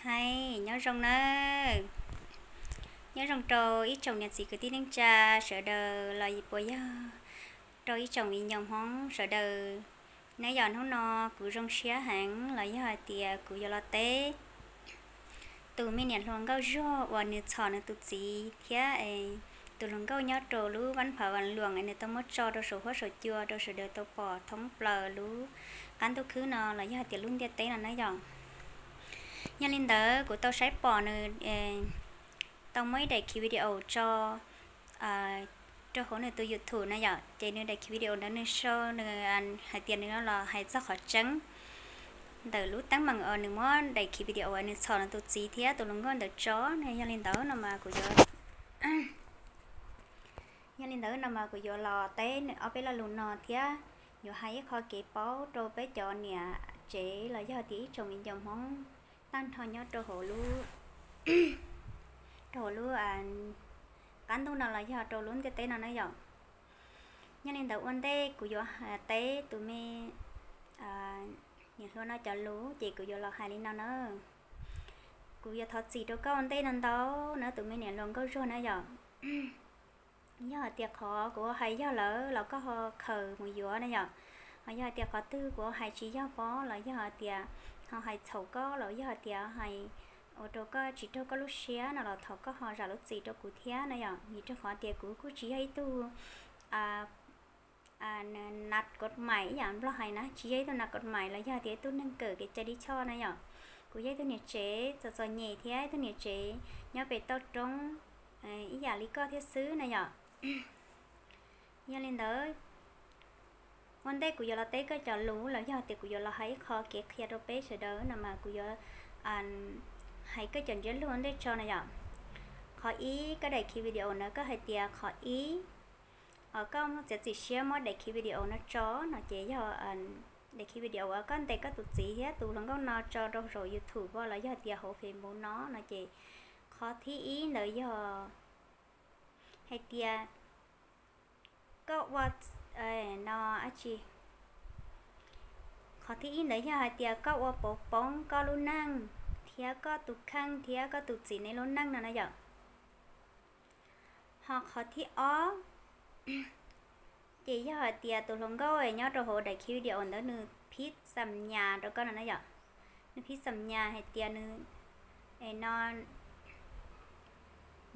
Hais nyob zoo nawb, nyob zoo rau ib tsoom niam txiv kwv tij neej tsa sawv daws los puas yog rau ib tsoom viv ncaus Hmoob sawv daws. Neb yog hnub no kuv zoo siab heev los yog hais tias kuv yuav los teb tus me niam hluas nkauj zuag uas nws txhom nws tus txiv thiab tus hluas nkauj nyob rau lub vaj phav vas luam es nws tau muab tso rau saum huab saum cua rau sawv daws tau pom thoob plaws lub qab ntuj khwb no los yog hais tias lub ntiaj teb no na yom. Yog li ntawd kuv tau saib pom nws tau muab ib daim khiv video tso rau hauv nws tus YouTube na yom, ces nws daim khiv video ntawd nws sau nws hais tias nws los hais txog qhov tseeb ntawm lub teeb meem uas nws muab daim khiv video uas nws txhom nws tus txiv thiab tus hluas nkauj ntawd tso na. Yog li ntawd no mas kuv yuav yog li ntawd no mas kuv yuav los teb nws ob peb lo lus no thiab yuav hais ib qho kev paub rau peb cov niam tsev los yog tias ib tsoom viv ncaus Hmoob tag nrho nyob rau hauv lub, rau hauv lub qab ntuj no los yog rau lub ntiaj teb no na yom. Yog li ntawd ua ntej kuv yuav teb tus me niam hluas no cov lus ces kuv yuav los hais li no na. Kuv yuav thov txim rau koj ua ntej no ntau na tus me niam hluas nkauj zuag na yom. Yog hais tias qhov kuv hais yog lawm los koj ho khaws mus yuav na yom. Ho yog hais tias qhov twg kuv hais tsis yog pob los yog hais tias ho hais txhaum koj los yog hais tias hais ua rau koj tsis raug koj lub siab no los thov koj ho zam lub txim rau kuv thiab na yom. Vim rau qhov tias kuv kuj tsis yog ib tug nat kod mais ib yam Nplog hais na, tsis yog ib tug nat kod mais los yog tias ib tug neeg kawm kev cai lij choj na yom. Kuv yog ib tug niam tsev txom txom nyem thiab ib tug niam tsev nyob pem toj roob ib yam li koj thiab xwb na yom. Yog li ntawd ua ntej kuv yuav los teb koj cov lus los yog tias kuv yuav los hais ib qho kev qhia rau peb sawv daws no mas kuv yuav hais koj cov ntsiab lus ua ntej tso na yom. Qhov ib, koj daim khiv video na koj hais tias qhov ib, koj muaj txiav txim siab muab daim khiv video no tso no ces yog daim khiv video uas koj ntes koj tus txiv thiab tus hluas nkauj no tso rau saum YouTube los yog tias hauv Facebook no no ces qhov thib ib ntawd yog hais tias koj ua no dab tsi, qhov thib ib ntawd yog hais tias koj ua pov poob koj lub neej thiab koj tus kheej thiab koj tus txiv neb lub neej no na yom. Ho qhov thib ob ces yog hais tias tus hluas nkauj nyob rau hauv daim khiv video ntawd nws phib xam nyas rau koj no na yom. Nws phib xam nyas hais tias nws no,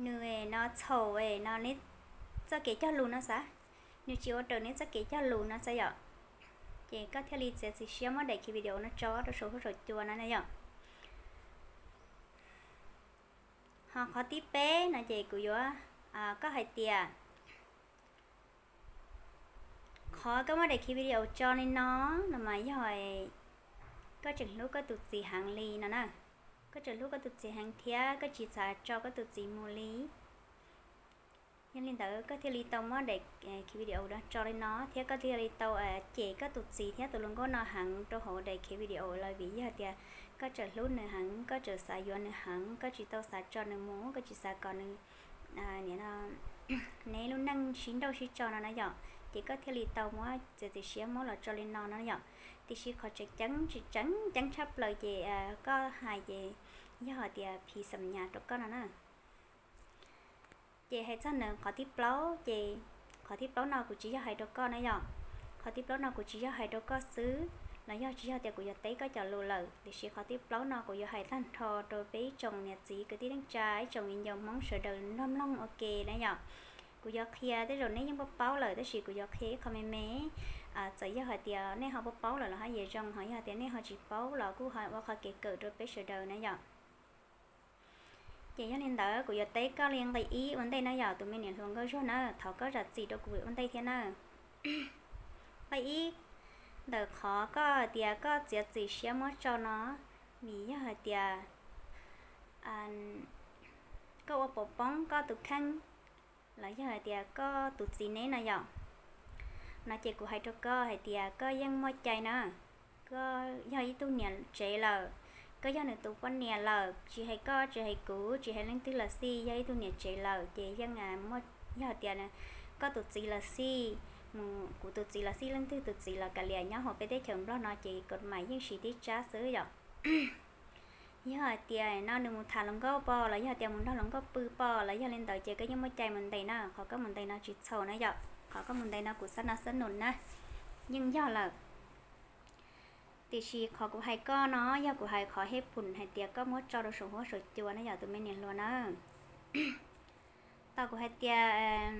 nws no txhaum no neb txoj kev cog lus no xav, nws tsis ua raws neb txoj kev cog lus no xav yom. Ces koj thiaj li txiav txim siab muab daim khiv video no tso rau saum huab saum cua no na yom. Ho qhov thib peb no ces kuv yuav, koj hais tias qhov koj muab daim khiv video tso li no no mas yog koj tseem hlub koj tus txiv heev li no na. Koj tseem hlub koj tus txiv heev thiab koj tsis xav tso koj tus txiv mus li. Yog li ntawd koj thiaj li tau muab daim khiv video no tso li no thiab koj thiaj li tau cem koj tus txiv thiab tus hluas nkauj no heev rau hauv daim khiv video lawm vim yog tias koj tseem hlub nws heev, koj tseem xav yuav nws heev, koj tsis tau xav tso nws mus, koj tsis xav kom nws neb lub neej sib nrauj sib tso no na yom. Ces koj thiaj li tau muab txiav txim siab muab los tso li no no yom. Tiam sis qhov tseem ceeb tseem ceeb tshaj plaws ces koj hais ces yog hais tias phib xam nyas rau koj no na. Ces hais txog ntawm qhov thib plaub ces qhov thib plaub no kuv tsis yog hais rau koj na yom. Qhov thib plaub no kuv tsis yog hais rau koj xwb los yog tsis yog tias kuv yuav teb koj cov lus lawm, tiam sis qhov thib plaub no kuv yuav hais tag nrho rau peb ib tsoom niam txiv kwv tij neej tsa ib tsoom viv ncaus Hmoob sawv daws nrog mloog ua ke na yom. Kuv yuav qhia tej zaum neb yeej paub paub lawm tab sis kuv yuav qhia ib qho me me. Txawm yog hais tias nej ho paub paub lawm los haj yam zoo, ho yog tias nej ho tsis paub los kuj ho ua qhov kev kawm rau peb sawv daws na yom. Ces yog li ntawd kuv yuav teb koj li nqe ib ua ntej na yom, tus me niam hluas nkauj zuag na, thov koj zam txim rau kuv ua ntej thiab na. Nqe ib, ntawm qhov koj hais tias koj txiav txim siab muab tso no, vim yog hais tias koj ua pov poob koj tus kheej los yog hais tias koj tus txiv neb no yom, no ces kuv hais rau koj hais tias koj yeej muaj cai na. Koj yog ib tug niam tsev lawm, koj yog nws tus poj niam lawm, tsis hais koj tsis hais kuv tsis hais leej twg los xij, yog ib tug niam tsev lawm ces yeej muaj, yog hais tias koj tus txiv los xij, mus kuv tus txiv los xij, leej twg tus txiv los kav liam nyob hauv peb teb chaws Nplog no ces kod mais yeej siv tib tsab xwb yom. Yog hais tias no nws mus tham hluas nkauj pom los yog tias mus nrog hluas nkauj pw pom los yog li ntawd ces koj yeej muaj cai mus ntes na. Qhov koj mus ntes no tsis txhaum na yom, qhov koj mus ntes no kuv xab na xab nus na, yeej yog lawm. Tiam sis qhov kuv hais koj no yog kuv hais qhov hej phum hais tias koj muab tso rau saum huab saum cua na yom tus me niam hluas na. Tau kuv hais tias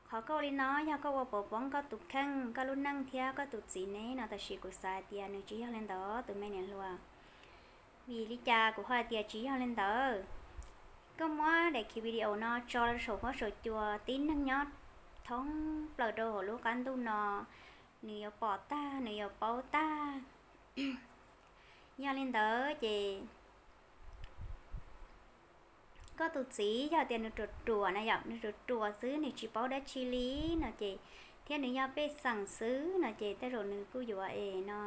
qhov koj ua li no yog koj ua pov poob koj tus kheej, koj lub neej thiab koj tus txiv ne no, tab sis kuv xav hais tias nws tsis yog li ntawd tus me niam hluas. Vim li cas kuv ho hais tias tsis yog li ntawd? Koj muab daim khiv video no tso rau saum huab saum cua, tib neeg nyob thoob plaws rau hauv lub qab ntuj no nws yuav pom tag, nws yuav paub tag. Yog li ntawd ces koj tus txiv yog tias nws ruam ruam na yom, nws ruam ruam xwb nws tsis paub dab tsi li no ces, thiab nws yog pej xeem xwb no ces tej zaum nws kuj yuav es no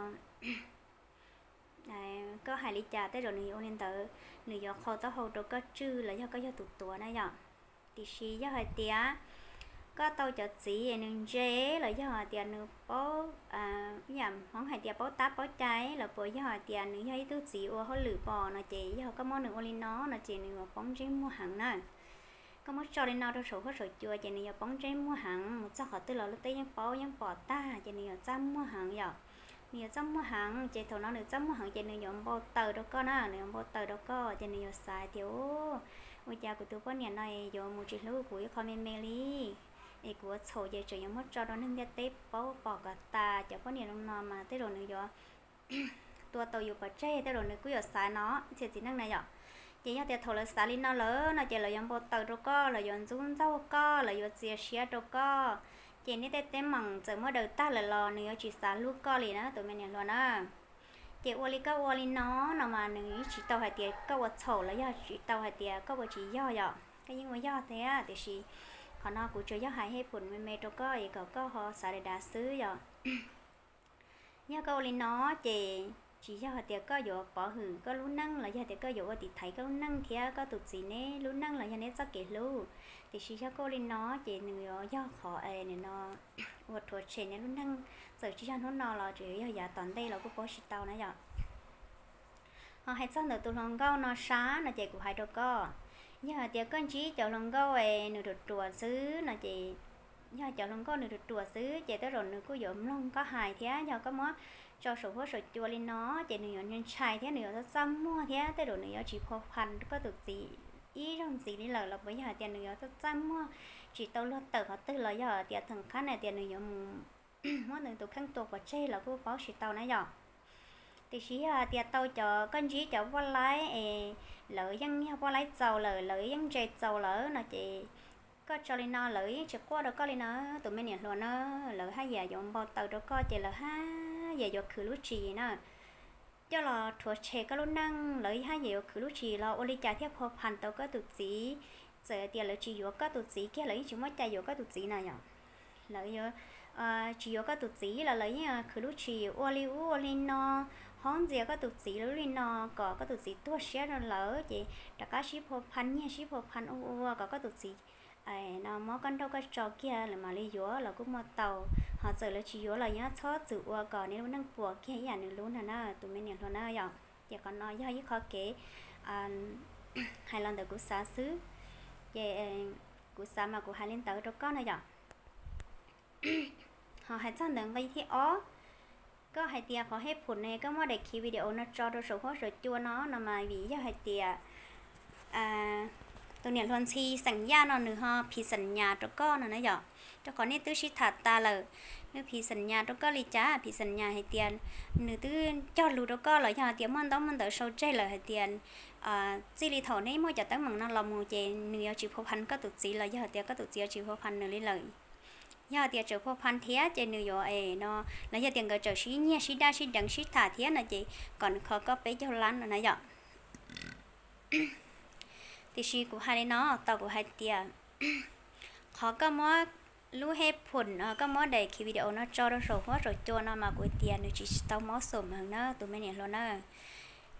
koj hais li cas tej zaum nws yuav ua li ntawd, nws yuav qhau taub hau rau koj tswj los yog koj yog tus tuav na yom. Tiam sis yog hais tias koj tau cov txiv nws ntse los yog hais tias nws paub, yam Hmoob hais tias paub tab paub cai los puas yog hais tias nws yog ib tug txiv ua hauj lwm pom no ces yog koj muab nws ua li no no ces nws yuav poob ntsej muag heev na. Koj muab tso li no rau saum huab saum cua ces nws yuav poob ntsej muag heev, mus txog qhov twg los luag tej yeej paub yeej pom tag ces nws yuav txaj muag heev yom. Nws yuav txaj muag heev ces thaum no nws txaj muag heev ces nws yuav npau taws rau koj na, nws yuav npau taws rau koj ces nws yuav xav tias, ua cas kuv tus poj niam no yuav mus tsis hlub kuv ib qho me me li, es kuv ua txhaum ces tseem yuav muab tso rau neeg ntiaj teb paub pom kom tas, cov poj niam zoo no mas tej zaum nws yuav tua tau yus pov tseg, tej zaum nws kuj yuav xav no ib txhia txiv neej na yom. Ces yog tias thaum lawv xav li no lawm no ces lawv yuav npau taws rau koj, lawv yuav ntxub ntxaug koj, lawv yuav txias siab rau koj. Ces nej tej teeb meem txawm muab daws tag lawm los nws yuav tsis xav hlub koj li na tus me niam hluas na. Ces ua li koj ua li no no mas nws yeej tsis tau hais tias koj ua txhaum los yog tsis tau hais tias koj ua tsis yog yom, koj yeej ua yog thiab, tiam sis qhov no kuv tsuas yog hais hej phum me me rau koj es kom koj ho xav dav dav xwb yom. Yog koj ua li no ces tsis yog hais tias koj yuav pov hwm koj lub neej los yog tias koj yuav ua tiv thaiv koj lub neej thiab koj tus txiv neb lub neej los yog neb txoj kev hlub, tiam sis yog koj ua li no ces nws yuav yog qhov es nws no ua rhuav tshem neb lub neej, txawm tsis yog hnub no los tseem yog yav tom ntej los kuj paub tsis tau na yom. Ho hais txog ntawm tus hluas nkauj no sab no ces kuv hais rau koj, yog hais tias koj ntsib cov hluas nkauj es nws ruam ruam xwb no ces, yog cov hluas nkauj nws ruam ruam xwb ces tej zaum nws kuj yuav mloog koj hais thiab. Yog koj muab tso saum huab saum cua li no ces nws yuav ntshai thiab nws yuav txaj txaj muag thiab tej zaum nws yuav tsis phua phan koj tus txiv ib zaug ntxiv li lawm los puas yog hais tias nws yuav txaj txaj muag tsis tau luag tawm qhov twg los yog tias theem qab na tias nws yuav mus muab nws tus kheej tua pov tseg los kuj paub tsis tau na yom. Tiam sis yog hais tias tau cov koj ntsib cov poj laib es lawv yeej yog poj laib txaus lawm, lawv yeej ntse txaus lawm no ces koj tso li no lawv yeej tsis quaj rau koj li na tus me niam hluas na. Lawv haj yam yuav npau taws rau koj ces lawv haj yam yuav khwv lub tsis na, coj los rhuav tshem koj lub neej. Lawv haj yam yuav khwv lub tsis los ua li cas thiaj phua phan tau koj tus txiv? Txawm tias lawv tsis yuav koj tus txiv kiag lawv yeej tsis muaj cai yuav koj tus txiv na yom. Lawv yuav tsis yuav koj tus txiv los lawv yeej khwv lub tsis ua li ub ua li no, haub ntxias koj tus txiv lub li no kom koj tus txiv tuag siab rau lawv ces rov qab sib phua phan nyiag sib phua phan ua ua kom koj tus txiv no muab koj nrauj koj tso kiag lawv mam li yuav los kuj muaj tau. Ho txawm lawv tsis yuav los yeej txhob txwm ua kom neb lub neej puas kiag ib yam nws lub no na tus me niam hluas na yom. Ces qhov no yog ib qho kev hais los ntawm kuv xav xwb, ces kuv xav mas kuv hais li ntawd rau koj na yom. Ho hais txog ntawm nqi thib ob, koj hais tias qhov hej phum ne koj muab daim khiv video no tso rau saum huab saum cua no no mas vim yog hais tias tus niam hluas ntxhi xeem Yaj no nws ho phiv xam nyas rau koj no na yom. Rau qhov nej twb sib tham tas lawm, nws phiv xam nyas rau koj li cas? Phiv xam nyas hais tias nws twb cog lus rau koj los yog hais tias muaj ntaub muaj ntawv sau tseg lawm hais tias txij li thaum neb muaj cov teeb meem no los mus ces nws yuav tsis phua phan koj tus txiv los yog hais tias koj tus txiv yuav tsis phua phan nws li lawm. Yog hais tias tseem phua phan thiab ces nws yuav es no, los yog tias nkawd tseem sib nyiag sib daj sib deev sib tham thiab no ces kom nws kho koj peb caug lab no na yom. Tiam sis kuv hais li no, tau kuv hais tias qhov koj muab lub hej phum, koj muab daim khiv video no tso rau saum huab saum cua no mas kuv tias nws tsis tau mob xoom heev na tus me niam hluas na.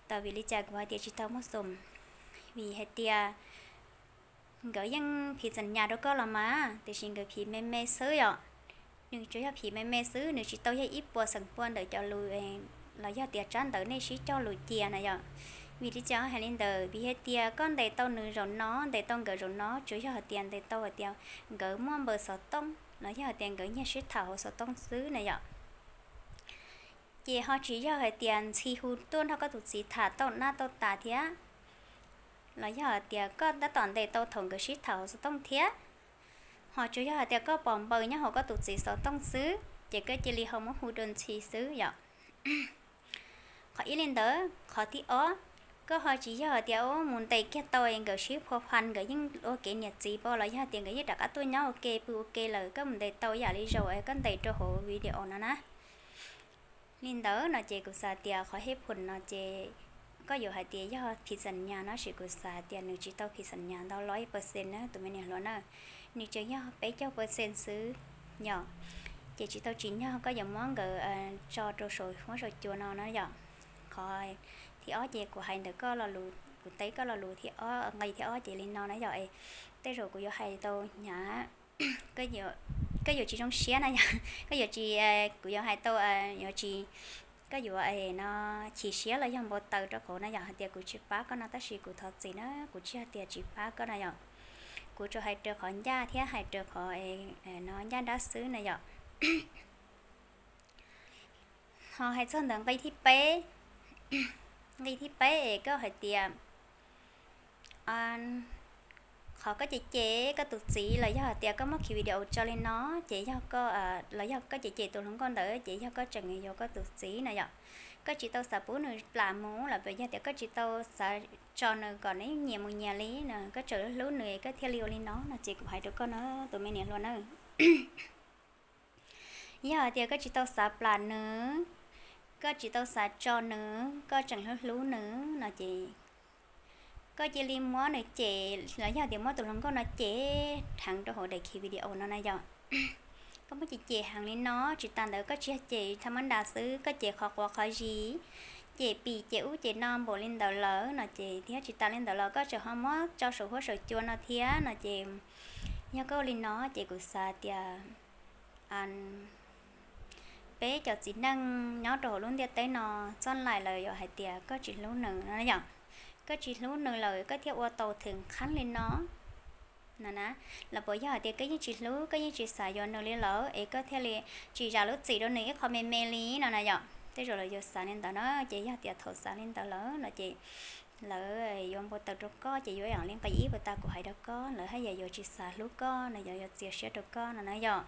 Tau vim li cas kuv hais tias tsis tau mob xoom? Vim hais tias nkawd yeej phiv xam nyas rau koj los mas, tiam sis nkawd phiv me me xwb yom. Nws tsuas yog phiv me me xwb, nws tsis tau yog ib puas xeem pua ntawm cov lus los yog tias tsab ntawv nej sib cog lus cia na yom. Vim li cas hais li ntawd? Vim hais tias koj ntes tau nws zaum no, ntes tau nkawd zaum no, tsuas yog hais tias ntes tau hais tias nkawd muaj npawb xov tooj los yog hais tias nkawd nyiag sib tham hauv xov tooj xwb na yom. Ces ho tsis yog hais tias ntxhi hu tuaj nrog koj tus txiv tham tau nab tau tas thiab, los yog hais tias koj tab tom ntes tau thaum nkawd sib tham hauv xov tooj thiab, ho tsuas yog hais tias koj pom npawb nyob hauv koj tus txiv xov tooj xwb ces koj cia li ho muab hu dua ntxhi xwb yom. Qhov ib li ntawd, qhov thib ob, koj ho tsis yog hais tias mus ntes kiag tau nkawd sib phua phan, nkawd yeej ua kev niam txiv pab los yog hais tias nkawd yeej rov qab tuaj nyob ua ke pw ua ke lawm, koj mus ntes tau yam li zaum koj ntes rau hauv video no na. Li ntawd no ces kuv xav tias qhov hej phum no ces koj yuav hais tias yog phim xam nyas no, tab sis kuv xav tias nws tsis tau phim xam nyas ntau los ib percent na tus me niam hluas na, nws tseem yog peb caug percent xwb yom. Ces tsis tau tsim nyog koj yuav muab nkawd tso rau saum huab saum cua no na yom. Qhov thib ob ces kuv hais ntawm koj lo lus, kuv teb koj lo lus thib ob, nqe thib ob ces li no na yom. Tej zaum kuv yuav hais tau hnyav, koj yuav tsis zoo siab na yom, koj yuav tsis, kuv yuav hais tau, yuav tsis, koj yuav no chim siab los yog npau taws rau qhov no yom, hais tias kuv tsis pab koj no, tab sis kuv thov txim na, kuv tsis hais tias tsis pab koj no yom. Kuv tsuas hais raws qhov ncaj thiab hais raws qhov no ncaj nrab xwb na yom. Ho hais txog ntawm nqe thib peb, nqe thib peb es koj hais tias qhov koj cem cem koj tus txiv los yog hais tias koj muab khi video tso li no, ces yog koj, los yog koj cem cem tus hluas nkauj ntawd ces yog koj tseem yuav koj tus txiv no yom. Koj tsis tau xav pub nws plam mus los puas yog tias koj tsis tau xav tso nws kom nws nyias mus nyias li no, koj tseem hlub nws koj thiaj li ua li no no ces kuv hais rau koj na tus me niam hluas na. Yog hais tias koj tsis tau xav plam nws, koj tsis tau xav tso nws, koj tseem hlub hlub nws no ces koj cia li muab nws cem los yog tias muab tus hluas nkauj no cem dheev rau hauv daim khi video no na yom. Koj muab cem cem heev li no, tsis tas ntawd koj tsis yog cem tha mab nras xwb, koj cem qhov quav qhov zis, cem pim cem ub cem no npaum li ntawd lawm no ces thiab tsis tas li ntawd los koj tseem ho muab tso saum huab saum cua no thiab no ces yog koj ua li no ces kuv xav tias peb cov txiv neej nyob rau hauv lub ntiaj teb no txoj laim lawm yuav hais tias koj tsis hlub nws no yom. Koj tsis hlub nws lawm koj thiaj ua tau theem qhab li no no na. Los puas yog hais tias koj yeej tsis hlub, koj yeej tsis xav yuav nws li lawm es koj thiaj li tsis zam lub txim rau nws ib qho me me li no na yom. Tej zaum lawv yuav xav li ntawd na, ces yog tias thaum xav li ntawd lawm no ces lawv yuav npau taws rau koj ces yuav ib yam li nqe ib puas tas kuv hais rau koj, lawv haj yam yuav tsis xav hlub koj no, yuav yuav txias siab rau koj no na yom.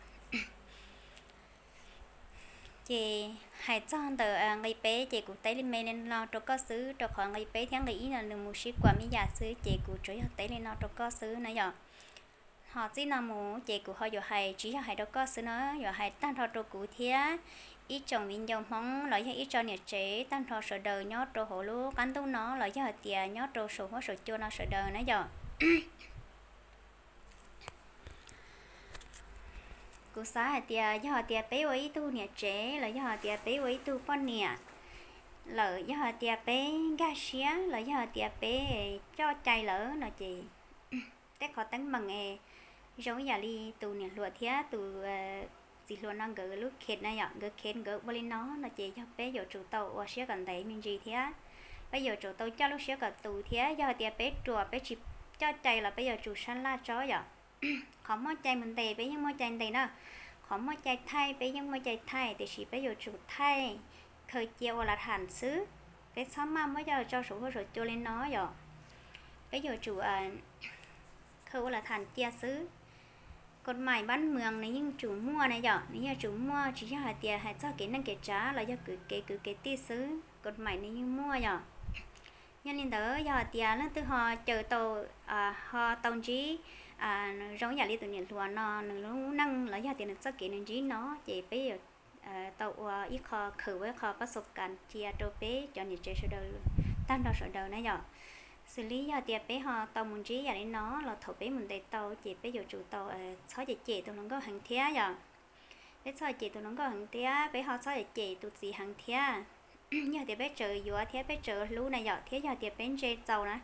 Ces hais txog ntawm nqe peb ces kuv teb li me li no rau koj xwb, rau qhov nqe peb thiab nqe ib no nws mus sib kuam me yam xwb ces kuv tsuas yog teb li no rau koj xwb na yom. Ho txij no mus ces kuv ho yuav hais tsis yog hais rau koj xwb na, yuav hais tag nrho rau kuv thiab ib tsoom viv ncaus Hmoob los yog ib tsoom niam tsev tag nrho sawv daws nyob rau hauv lub qab ntuj no los yog hais tias nyob rau saum huab saum cua no sawv daws na yom. Kuv xav hais tias yog hais tias peb ua ib tug niam tsev los yog hais tias peb ua ib tug poj niam lawm, yog hais tias peb nkag siab los yog hais tias peb coj cai lawm no ces tej qhov teeb meem es zoo ib yam li tus niam hluas thiab tus txiv hluas no nkawd lub khev na yom, nkawd khev nkawd ua li no no ces yog peb yuav tsum tau ua siab kom ntev me ntsis thiab peb yuav tsum tau coj lub siab kom tus thiab yog hais tias peb ruam peb tsis coj cai los peb yuav tsum sab laj tso yom. Qhov muaj cai mus ntes peb yeej muaj cai ntes na, qhov muaj cai thaij peb yeej muaj cai thaij, tiam sis peb yuav tsum thaij khaws cia ua lav tham xwb. Peb txhob maj muab coj los tso saum huab saum cua li no yom. Peb yuav tsum khaws ua lav tham cia xwb. Kod mais npab mws nws yeej tsum muaj na yom, nws yeej tsum muaj, tsis yog hais tias hais txog kev neej kev tsav los yog kwv kev kwv kev tij xwb, kod mais nws yeej muaj yom. Yog li ntawd yog hais tias leej twg ho caw tau, ho tau ntsib zoo ib yam li tus niam hluas no nws lub neej los yog tias nws txoj kev nws ntsib no ces peb yuav tau ua ib qho khwv ua ib qho pab xo kas cia rau peb cov niam tsev sawv daws tag nrho sawv daws na yom. Xws li yog tias peb ho tau mus ntsib yam li no los thaum peb mus ntes tau ces peb yuav tsum tau txhob cem cem tus hluas nkauj heev thiab yom. Peb txhob cem tus hluas nkauj heev thiab, peb ho txhob cem cem tus txiv heev thiab. Yog tias peb tseem yuav thiab peb tseem hlub na yom, thiab yog tias peb ntse txaus na,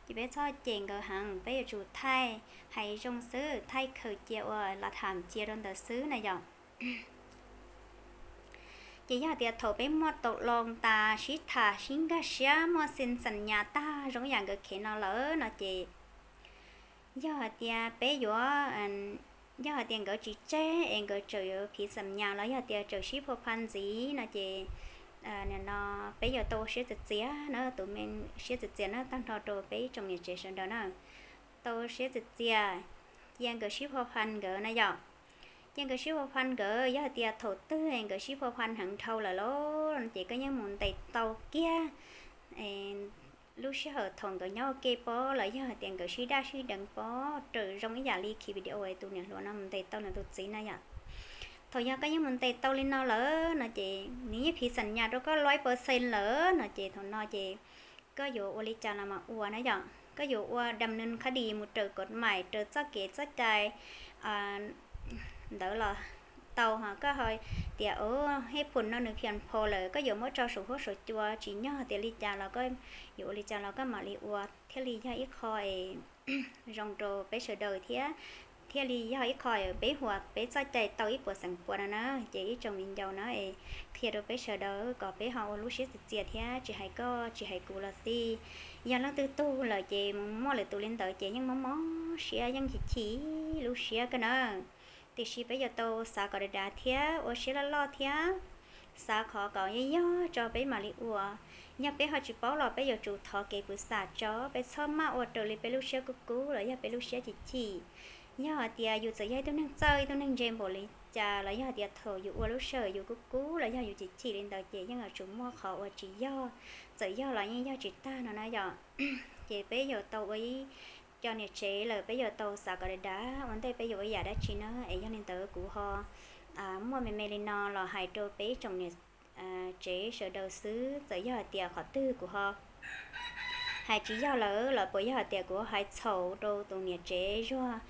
ces peb txhob cem nkawd heev, peb yuav tsum thaij hais zoo xwb, thaij khaws cia ua lav tham cia rau ntawd xwb na yom. Ces yog hais tias thaum peb muaj tau loo tas sib tham sib nkag siab muaj xi xam nyas tag zoo ib yam nkawd khev no lawm no ces yog hais tias peb yuav, yog hais tias nkawd tsis tseg es nkawd tseem yuav phiv xam nyas los yog tias tseem sib phua pha ntxiv no ces no peb yuav tau ua siab txias txias na, tus me siab txias txias na tag nrho rau peb ib tsoom niam tsev sawv daws na. Tau siab txias txias, cia nkawd sib phua pha nkawd na yom. Cia nkawd sib phua pha nkawd, yog hais tias thaum twg nkawd sib phua pha heev dhau lawm los ces koj yeej mus ntes tau kiag lub sij hawm thaum nkawd nyob ua ke pob los yog hais tias nkawd sib daj sib deev pob raws zoo ib yam li khi video tus niam hluas no mus ntes tau nws tus txiv na yom. Thaum yog koj yeej mus ntes tau li no lawm no ces nws yeej phiv xam nyas rau koj loj pawv xees lawm no ces thaum no ces koj yuav ua li cas los mas ua na yom, koj yuav ua dam nws khab dis mus raws kom mais raws txoj kev txoj cai ntawd los tau ho koj ho tias hej phum no nws phiam pho lawm koj yuav muab tso saum huab saum cua tsis nyog tias li cas los koj yuav ua li cas los koj mam li ua thiaj li yog ib qho es zoo rau peb sawv daws thiab, thiaj li yog ib qho peb huas peb txoj cai tau ib puas xeem pua no na. Ces ib tsoom viv ncaus na es qhia rau peb sawv daws kom peb ho ua lub siab txias txias thiab tsis hais koj tsis hais kuv los xij. Yog leej twg tug lawm ces mus muaj lwm tus li ntawd ces yeej mob mob siab yeej chim chim lub siab kawg na. Tiam sis peb yuav tau xav kom dav dav thiab ua siab loj loj thiab xav qhov kom yog yog tso peb mam li ua. Yog peb ho tsis paub los peb yuav tsum thov kev pw xam tso, peb txhob maj ua raws li peb lub siab kub kub los yog peb lub siab chim chim. Yog hais tias yus txawm yog ib tug neeg txawj ib tug neeg ntse npaum li cas los yog hais tias thaum yus ua lub sij hawm yus kub kub los yog yus chim chim li ntawd ces yeej yuav tsum muaj qhov uas tsis yog, txawm yog los yeej yog tsis tag no na yom. Ces peb yuav tau ua ib co niam tsev lawm peb yuav tau xav kom dav dav ua ntej peb yuav ua yam dab tsi na. Es yog li ntawd kuv ho muaj me me li no los hais rau peb tsoom niam tsev sawv daws xwb, txawm yog hais tias qhov twg kuv ho hais tsis yog lawm los puas yog hais tias kuv hais txhaum rau tus niam tsev Zuag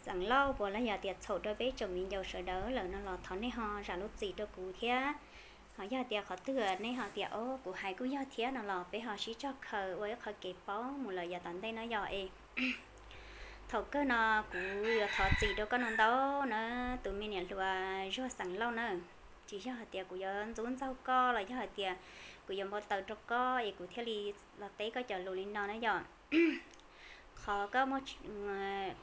Xeem Lauj puas los yog tias txhaum rau peb tsoom viv ncaus sawv daws lawm no los thov nej ho zam lub txim rau kuv thiab. Ho yog tias qhov twg nej ho tias o kuv hais kuj yog thiab no los peb ho sib txog khaws ua ib qho kev paub mus lawm yav tom ntej no yog es thaum kawg no kuv yuav thov txim rau koj no ntau na, tus me niam hluas Zuag Xeem Lauj na. Tsis yog hais tias kuv yuav ntxub ntxaug koj los yog hais tias kuv yuav npau taws rau koj es kuv thiaj li los teb koj cov lus li no na yom. Qhov koj muaj,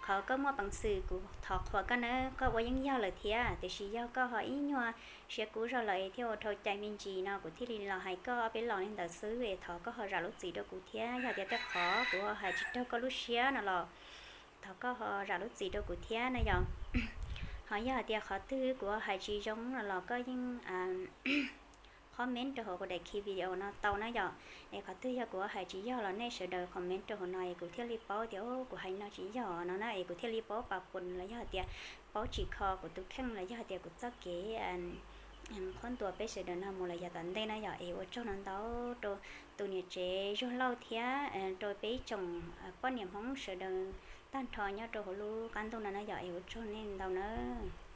qhov koj muaj peev xwm kuv thov qhuas koj na, koj ua yeej yog lawm thiab, tiam sis yog koj ho ib nyuag siab kub zog lawm es thiaj ua dhau cai me ntsis no kuv thiaj li los hais koj ob peb los li ntawd xwb es thov koj ho zam lub txim rau kuv thiab. Yog tias tej qhov kuv ho hais tsis raug koj lub siab no los thov koj ho zam lub txim rau kuv thiab na yom. Ho yog hais tias qhov twg kuv ho hais tsis zoo no los koj yeej comment rau hauv kuv daim khi video no tau na yom. Es qhov twg yog kuv ho hais tsis yog los nej sawv daws comment rau hauv no es kuv thiaj li paub tias kuv hais no tsis yog no na es kuv thiaj li paub pas pus los yog hais tias paub tsim kho kuv tus kheej los yog hais tias kuv txoj kev qhuab ntuas peb sawv daws no mus lawm yav tom ntej na yom. Es ua tsaug no ntau rau tus niam tsev Zuag Lauj thiab rau peb ib tsoom poj niam Hmoob sawv daws tag nrho nyob rau hauv lub qab ntuj no na yom. Es ua tsaug nej ntau nawb.